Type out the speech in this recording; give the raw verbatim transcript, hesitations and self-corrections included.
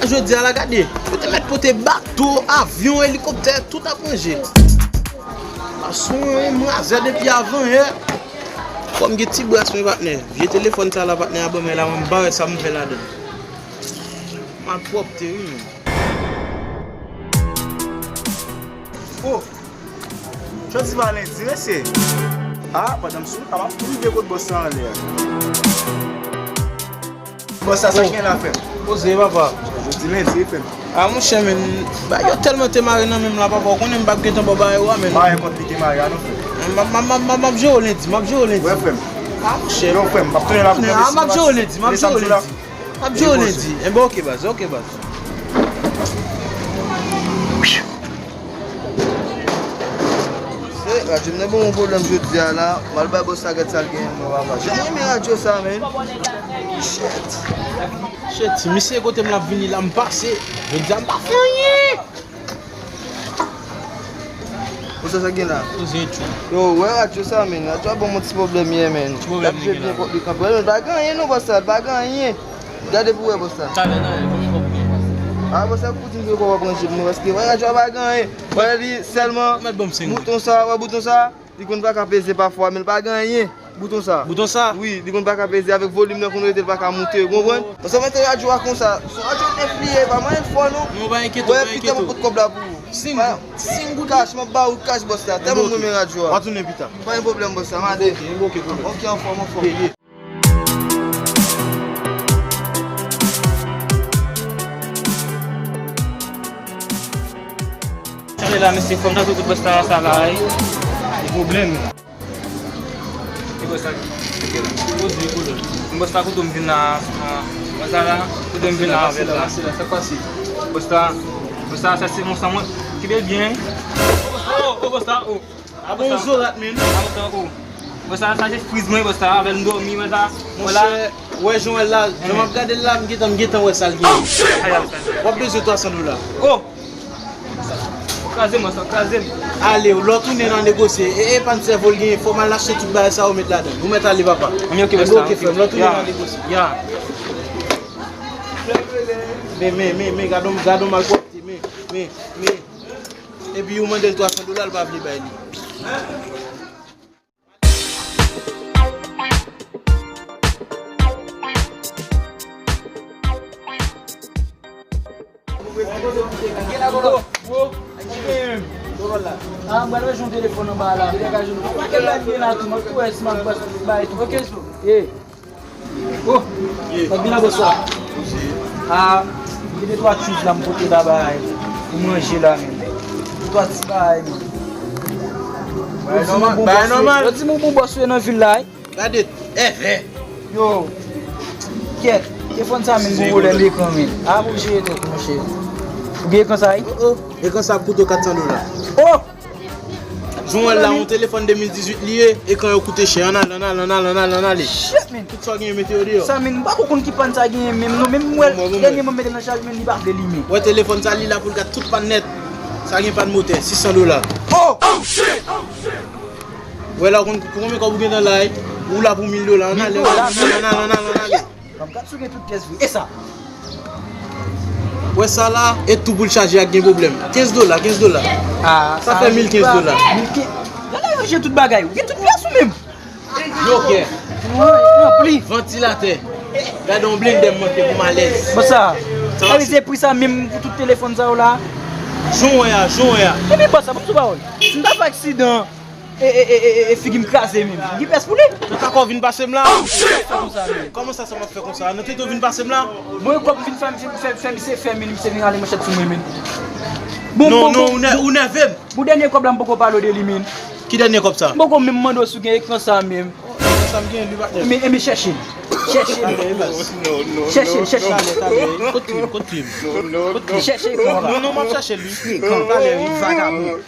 Jodi a la, gade, yo te mèt pote bato, avyon, elikoptè, tout ap ranje. Aswè, m razè depi avanyè. Fò m gen ti bras, men, patnè. Vye telefòn sa la, patnè, a ban mwen la, mwen m pa wè sa m fè ladan. Malpwòpte, wi, men. Oh! Jodi pa lendi, mesye. Ah, pandan m sou wout la, m ap rive kot bòs la anlè a. Bòs la, sa ki gen la, frè m? Poze, papa. Jodi lendi, wi, frè m. Ah, monchè, men, bagay yo tèlman te mare nan men m la, papa. Ou konnen m p ap gentan ba w bagay ou a, men. Pa gen kont li te mare a, non, frè m. M ap, m ap, m ap, m ap jere w lendi, m ap jere w lendi. Wè, frè m. Ah, monchè. Yo, frè m, m ap tounen la pou mwen. Ah, m ap jere w lendi, m ap jere w lendi. M ap jere w lendi. Enben, oke, baz, oke, baz. Se, radyo m nan ban mwen pwoblèm jodi a la. M al bay bòs la gad sa l genyen, mwen, papa. Jan m renmen radyo sa, men. Shit. Shit, misye kote m l ap vini la, m pase. Jodi a, m pa fè anyen. Ou sa sa gen la? Poze tchou. Yo, wè radyo sa, men. Radyo a ban mwen ti pwoblèm yè, men. Ti pwoblèm li gen la. Byen kont li kanpe. Wè, men, pa gen anyen, non, bòs la, pa gen anyen. Gade pou wè, bòs la. Talè nan, konbyen kòb ou gen? Ah, bòs la, pou di m ke kòb ap ranje pou mwen, paske wè radyo a pa gen anyen. Wè li sèlman bouton sa, wè bouton sa, li konn pa ka peze pafwa, men l pa gen anyen. Bouton sa. Bouton sa? Wi, li konn pa ka peze avèk volim nan konn rete, l pa ka moute, ou konprann? Bòs la mete radyo a konsa. Se yon radyo nèf li ye, pa manyen l fò, non. Non, pa enkyete w, pa enkyete w. Wè, pita m pot kòb la pou ou. Senk goud. Senk goud. Kach, m ap ba ou kach, bòs la. Tèlman m renmen radyo a. W a tounen pita. Pa gen pwoblèm, bòs la, m ale. Ok, ok, ok. Ok, anfòm, anfòm. Tande la, mesye, fò m tankou tout bòs la, sa la, wi. Gen pwoblèm. Ki bòs la? Poze, poze. Bòs la, kote m vin la, a, bòs la, la, kote m vin la avè l la. Bòs la, bòs la, sa se monsanm mwen. Kenbe l byen. Oh, oh, bòs la, oh. Ah bon, zorat, men. Ah, bòs la, oh. Bòs la, sa se friz mwen, bòs la, avè l m dòmi, bòs la. Monchè, wè jan w wè l la, jan m ap gade l la, m gentan, m gentan wè sa l gen. W ap bezwen twa san dola. Oh! Kraze m, bòs la, kraze m. Ale, lè w tounen n a negosye. E, e, epa n sèvo l genyen, fò m al achte tout bagay sa yo met ladan. Ou mèt ale, papa. Enben, ok, bòs la, ok, frè m, lè w tounen n a negosye. Ya. Men, men, men, men, gade m, gade m malpwòpte, men, men, men. Epi ou mande l twa san dola, l pa vle bay li. Ah, m pral jwenn telefòn anba la. Pakèt bagay gen la tou, mwen tou wè si m ap bay tou. Ok, so. Ye. Oh, yeah. Fòk vin la, bòs la. Ah, gen de twa tchouz la m pote la bay pou manje la, men. De twa ti bagay, men. Bagay nòmal, bagay nòmal. Yo di m ou bon bòs ou ye nan vil la, wi. Gade, èvè. Yo, kèt, telefòn sa, men, gwo pwoblèm ekran, men. Ah, pou jere tèt, monchè. Ou gen ekran sa, wi? Oh, oh, ekran sa ap koute w kat san dola. Oh! Jan w wè l la, yon telefòn de mil dizuit li ye, ekran yo koute chè. Ann ale, ann ale, ann ale, ann ale, ann ale. Shit, man. Tout sa w genyen, mete yo deyò. Sa, man, m pa ko konn ki pàn sa genyen menm, non. Menm m wè l, dènyèman m mete nan chaj, man, li pa vle limen. Wè telefòn sa, li la pou l gad tout pàn nèt. Sa gen pàn motè, sis san dola. Oh! Wè la, w konn pou konbyen kòb ou gentan la, wi? Ou la pou mil dola. Ann ale, ann ale, ann ale, ann ale, ann ale. Ban m gad si w gen tout pyès vre. E sa? Wè sa la, e tou pou l chaje a k gen pwoblèm. Kenz dola, kenz dola. Ah, sa fè mil kenz dola. Mil kenz. Gade yo jere tout bagay. Ou gen tout pyès ou menm? Jokè. Ranpli. Vantilatè. Gade yon blendè m manke pou m alèz. Bon sa. Sa vle di se pri sa menm pou tout telefòn sa yo la? Jan w wè a, jan w wè a. Epi bòs sa, ban m sou pawòl. Si m ta fè aksidan, E, e, e, e, e, e figi m kraze menm. Gen pyès pou li. Nan ka kò vin pase m la. Fè konsa menm. Kòman sa, sa m ap fè konsa? Nan tete w vin pase m la? Bon, kòb vin fè, fè, fè, fè misye fè, men misye vin rale manchèt sou mwen, men. Bon, non, bon, non, bon, ou nè-, bon, ou nève m. Bon, dènye kòb la, m poko pale w de li, men. Ki dènye kòb sa? M poko menm mande w si w gen ekran sa menm. Ekran sa m gen, li pa. Men, men chèche l. Chèche l. Talè, baz. Chèche l, chèche l. Talè, talè. Kot li, kot li? Kot li? Chèche ekran la. Non, non, m ap chèche l, wi. Talè, wi, vagabon.